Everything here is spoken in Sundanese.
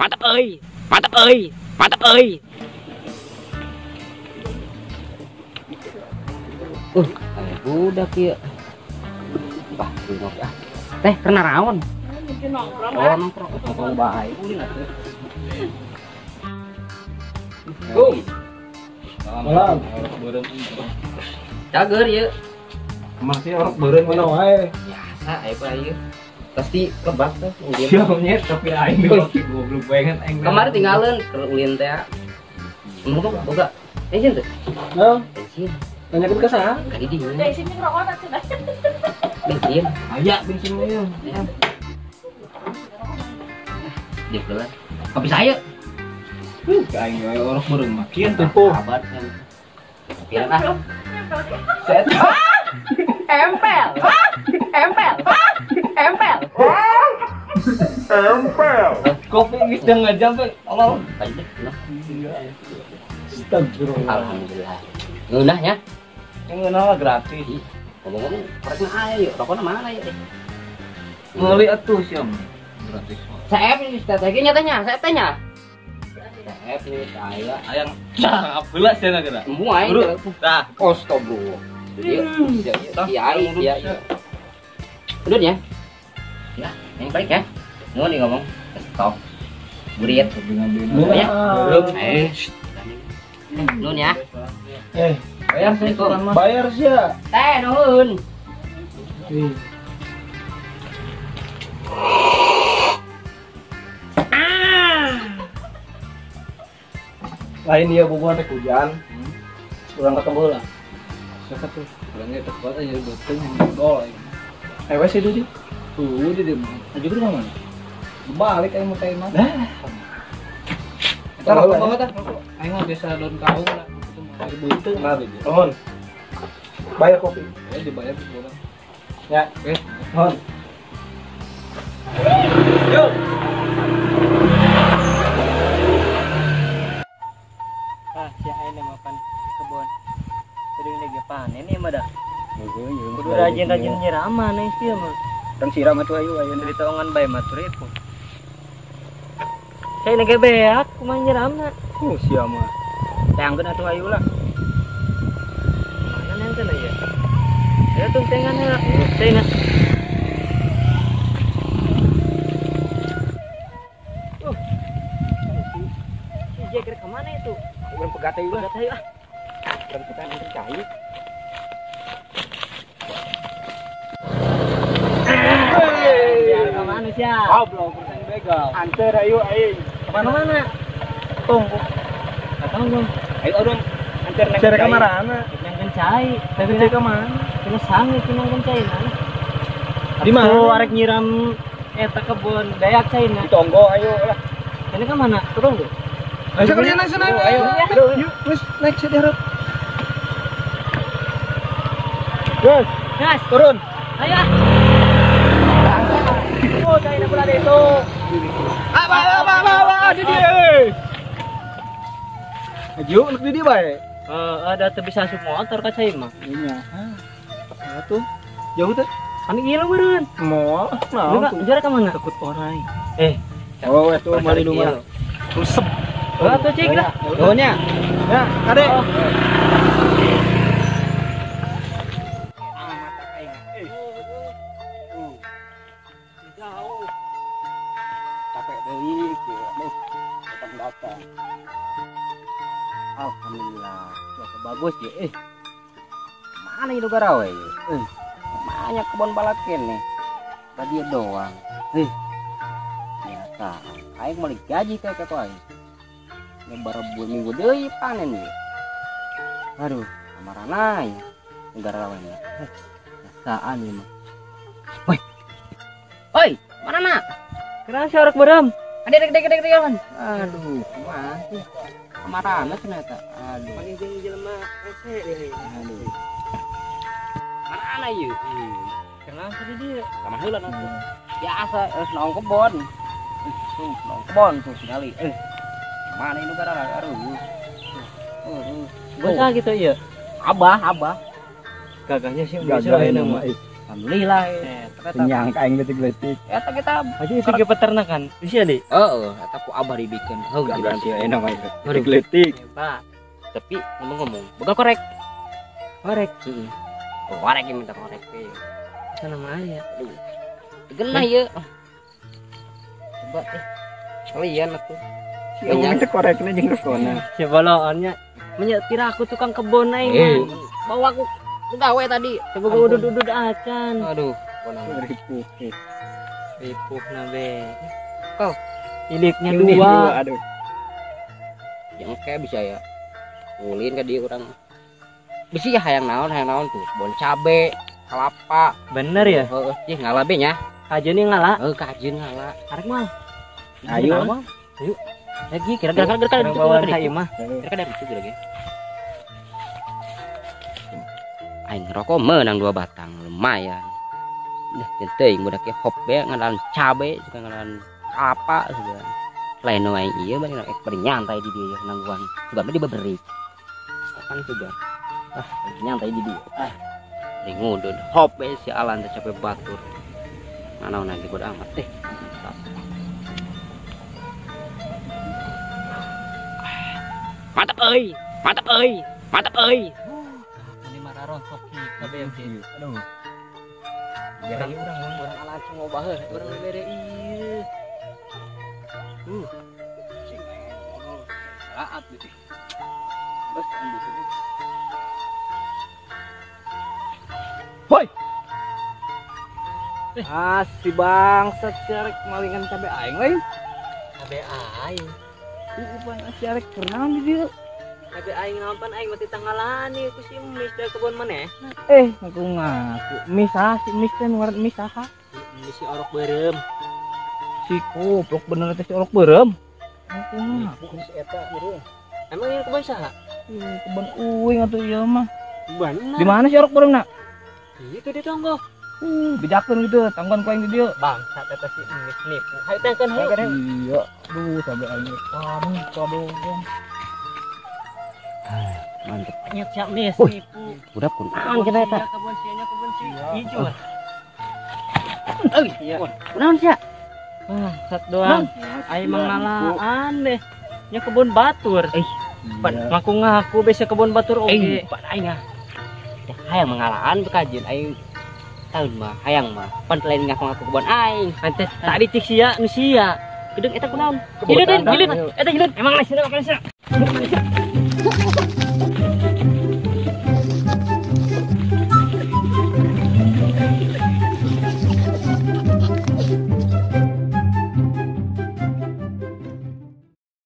Mantap euy. Mantap euy. Mantap euy. Aya budak ieu. Wah, bingung ah. Teh kena raon. Mungkin nongkrong. Oh, nongkrong. Nongkrong bae ulin atuh. Bung. Malam. Cager ieu. Masih orok beureum mana wae. Biasa aya pa ieu. Pasti kebak teh ulin. Sia nyet tapi aing goblok banget aing. Kemarin tinggalin ke ulin teh. Mun boga bensin teh? Heuh. Bensin. Tanyakeun ka saha? Ka di dieu. Bensin jeung rokok teh cenah. Bensin. Aya bensin mah ieu. Dia kelar. Kopi saya. Aing wae orok beureum mah kieu tuh. Kabar kan. Pian ah. Set. Empel. Empel. Empel. Empel. Kopi geus da ngajam teh. Allah. Astagfirullah. Alhamdulillah. Ngeunah nya. Ngeunah mah gratis. Ngomong-ngomong, rek aya yuk, rokokna mana ya teh? Meuli atuh sia mah. Gratis. Saep ini teh nya teh nya, saep teh nya. Saep ini aya. Ayang heula sia geura. Embung aing. Tah, astagfirullah. Iya, iya, iya. Udah ya. Ya, yang balik ya. Nuhun nih ngomong. Stop. Buriet. Ya. Eh. Nuhun ya. Eh, bayar sih. Bayar sia. Teh nuhun. Lain ieu bubuhan rek hujan. Urang ketemu heula. Siapa tuh? Urang ge teu kuat aja beuteung gol aing. Ewe sih di. Tuh di mah. Aju ke mana? Balik aing mah ka imah. Nah. Eta rokok banget ah. Aing mah biasa daun kaung lah. Air beuteung lah begitu. Nuhun. Bayar kopi. Ya dibayar ku urang. Ya, oke. Nuhun. Yo. Ah, si aing makan kebon. Sering lagi panen ya mah dah. Kudu rajin-rajin nyiraman euy sia mah. Kan siram atuh ayu ayeuna ditoongan bae mah ribu. Saya lagi beak kumaha nyiramna. Sia mah. Tangkeun atuh ayu lah. Mana nenten aya? Ya tuh tengan heula. Saya Si Jager kemana itu? Urang pegat ayu lah. Pegat ayu ah. Urang pegat anter cai. Manusia. Goblok, urusan begal. Anter ayo aing. Kemana? Tunggu. Tunggu. Ayo urang anter nang cai. Kamarana? Nang kencai. Nang kencai ka mana? Kena sange nang kencai mana? Di mana? Tuh arek nyiram eta kebun dayak caina. Di tonggo ayo lah. Ini ka mana? Tunggu. Ayo sekalian naik sana. Ayo. Yuk, wis naik sih diharap. Gas. Gas, turun. Ayo. Oh, saya nak pula itu. Apa apa apa apa di dia. Maju nak di dia bae. Ada teu bisa asup motor ka cai mah. Iya. Ah, tuh. Jauh teh. Kan ieu meureun. Moal. Nah, juara ka mana? Takut orang. Eh. Oh, itu mali rumah. Rusep. Oh, tuh cik lah. Nuhun nya. Ya, kade. Capek deui kieu. Aduh, datang-datang. Alhamdulillah, cuaca bagus ya. Mana itu garawe? Banyak kebun balak kene. Tadi doang. Biasa. Aing meuli gaji kayak kata aing. Nyebar minggu deui panen ieu. Aduh, kamarana ya. Garawe nya. Biasaan ieu mah. Woi. Oi, mana nak? Kenapa sih orok berem? Adek adek adek adek. Aduh, kumaha sih? Kamarana ternyata. Aduh. Paling jeung jelema rese deui. Aduh. Mana ieu? Kenapa di dieu? Kamar heula atuh. Biasa geus naong kebon. Tuh, naong kebon tuh sekali. Mana ini gara aduh. Bocah gitu ieu. Abah, abah. Gagahnya sih biasa ayeuna mah. Alhamdulillah. Kenyang aing leutik-leutik. Eta kita aja itu ge peternakan. Bisa deh. Heeh, eta ku abah dibikeun. Heuh jelas ya enak mah itu. Leutik-leutik. Tapi ngomong-ngomong, boga korek. Korek. Heeh. Korek yang minta korek we. Sana mah aya. Aduh. Genah ieu. Coba teh. Kalian atuh. Banyak teh korekna jeung rokona. Si boloonnya menyetir aku tukang kebon aing mah. Bawa aku gawe tadi. Coba gua udud-udud acan. Aduh, ripuh. Ripuh na be. Kau iliknya dua. Aduh. Yang kayak bisa ya. Ulin ke dia orang. Bisi ya hayang naon tuh. Bon cabe, kelapa. Bener ya? Heeh, ih ngala be nya. Kajeun ngala. Heeh, kajeun ngala. Arek mah. Ayo. Ayo. Lagi kira-kira kira-kira mah. Kira-kira dari itu lagi. Aing rokok menang 2 batang lumayan. Dah teuing budak ge hop be ngalan cabe juga ngalan kelapa juga. Lain nu aing ieu bari rek bari nyantai di dieu nangguan. Juga mah dibeberi. Kan juga. Ah, nyantai di dieu. Ah, bari ngudud hop be si Alan teh capek batur. Manaon lagi bodo amat teh. Mantap euy, mantap euy, mantap euy. Ini marah rontok kabeh sih. Aduh. Biar urang langsung ngobah heuh, urang bere ieu. Saat gitu. Terus ambil sini. Woi. Ah, si bangsat si arek malingan cabe aing lain. Cabe aing. Ieu si arek kunaon di dieu? Cabe aing naon pan aing mati tanggalan ieu ku si Mis da kebon maneh. Ngaku ngaku. Mis ah, si Mis teh nu ngaran Mis saha? Mis si orok beureum. Si goblok bener teh si orok beureum. Ngaku ngaku si eta beureum. Emang ieu kebon saha? Ieu kebon uing atuh ieu mah. Bener. Di mana si orok beureum na? Ieu tuh di tonggo. Bejakeun gitu, tangguan ku aing di dieu. Bangsat eta si Mis nipu. Hayu tangkeun hayu. Iya, aduh sampai aing waduh kadogon. Mantep. Nyet siap Mis nipu. Udah kunaon kita eta? Kebon sia nya kebon si ijo. Euy, iya. Kunaon sia? Bangsat doang. Aing mangalaan deh. Nya kebon batur. Pan ngaku-ngaku bese kebon batur oge. Pan aing ah. Hayang mangalaan bekajeun aing tahun mah hayang mah pan lain ngaku-ngaku kebon aing. Ante tadi cik sia nu sia. Gedeng eta kunaon? Jilid, jilid. Eta jilid. Emang lain sia, emang lain sia.